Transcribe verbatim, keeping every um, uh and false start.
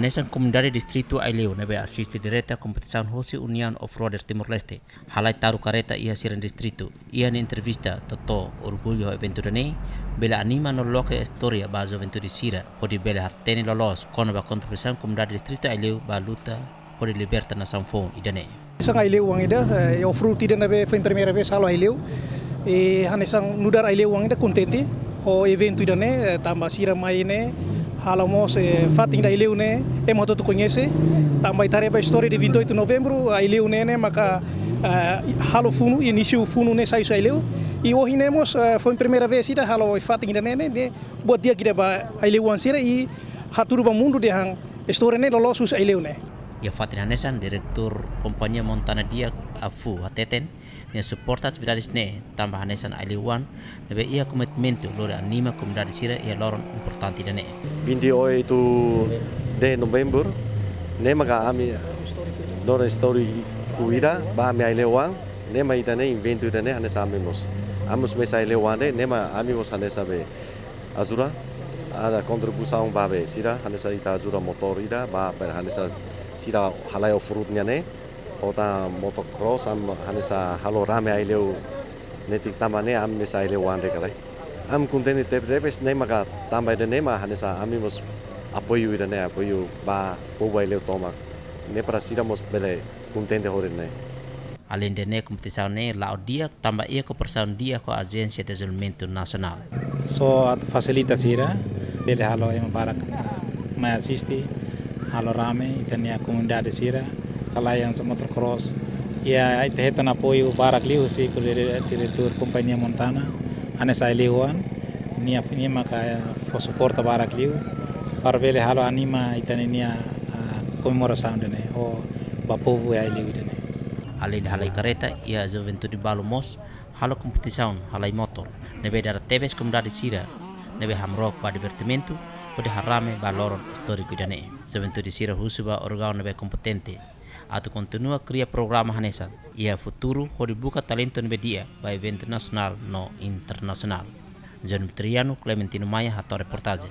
Hanesan komunidade distritu Aileu ne'ebé asiste direta kompetisaun hosi União Off-Roader Timor-Leste, halai taru kareta iha sira-nia distritu, iha nia entrevista to'o orgullu ho eventu ida-ne'e, bele anima no loke istória ba juventude sira, hodi bele hatene loloos kona-ba kontribuisaun komunidade distritu Aileu ba luta hodi liberta nasaun foun ida-ne'e. Hanesan Aileu oan ida, eh, off-road ida ne'ebé foin primeira vez halo Aileu. Eh, hanesan nu'udar Aileu oan ida kontente ho eventu ida-ne'e, eh, tanba sira mai ne'e halo mós, eh, fatin ida Aileu ne'e ema hotu-hotu koñese. Tanba ita haree ba istória de vinte e oito de novembro, Aileu ne'e, ne'e maka, eh, halo funu, inísiu funu ne'e sai husi Aileu. I ohin ne'e mós, eh, foin primeira vez ida halo fatin ida-ne'e, ne'e, ne'e buat di'ak ida ba Aileu oan sira i hatudu ba mundu dehan istória ne'e loloos husi Aileu ne'e. Iha fatin hanesan, Diretór Kompañia Montana Di'ak, Afu, hateten, nia suporta atividades ne'e, tanba hanesan Aileu oan ne'ebé iha komitmentu lori anima komunidade sira iha loron importante ida-ne'e. Vinte e oito de novembro, ne'e maka ami loron istóriku ida ba ami Aileu oan, ne'e mak ida-ne'e eventu ida-ne'e hanesan ami mós. Ami mós mesak Aileu oan de'it, ne'e mak ami mós hanesan be ajuda, halo kontribuisaun ba be sira, hanesan ita ajuda motór ida, ba be hanesan sira halai off-road nian ne'e, ou tan motocross, ami hanesan halo rame Aileu netik tanba ne'e ami mesak Aileu oan de'it ka lae. Ami kontente tebetebes, ne'e maka tanba ida-ne'e mak hanesan ami mós apoiu ida-ne'e, apoiu ba povu Aileu tomak. Ne'e para sira mós bele kontente ho ida-ne'e. Aleinde ne'e, kompetisaun ne'e la'o di'ak tanba iha kooperasaun di'ak ho Ajénsia Dezenvolvimentu Nasionál. Só atu fasilita sira, bele halo ema barak mai asiste, halo rame ita-nia komunidade sira, halai hanesan motocross. Iha ita hetan apoiu barak liu husi ko dire-, Diretór Kompañia Montana, hanesan Aileu oan, nia, nia maka fó suporta barak liu, para bele halo anima ita-nia, ah, komemorasaun ida-ne'e, ho ba povu Aileu ida-ne'e. Aleinde halai kareta, iha juventude balu mós halo kompetisaun halai motór, ne'ebé dada tebes komunidade sira ne'ebé hamrook ba divertimentu, hodi harame ba loron istóriku ida-ne'e. Juventude sira husu ba órgaun ne'ebé kompetente atu kontinua kria programa hanesan, iha futuru hodi buka talentu ne'ebé di'ak ba eventu nasionál no internasionál. John Vitoriano, Clementino Maia, hato'o reportajen.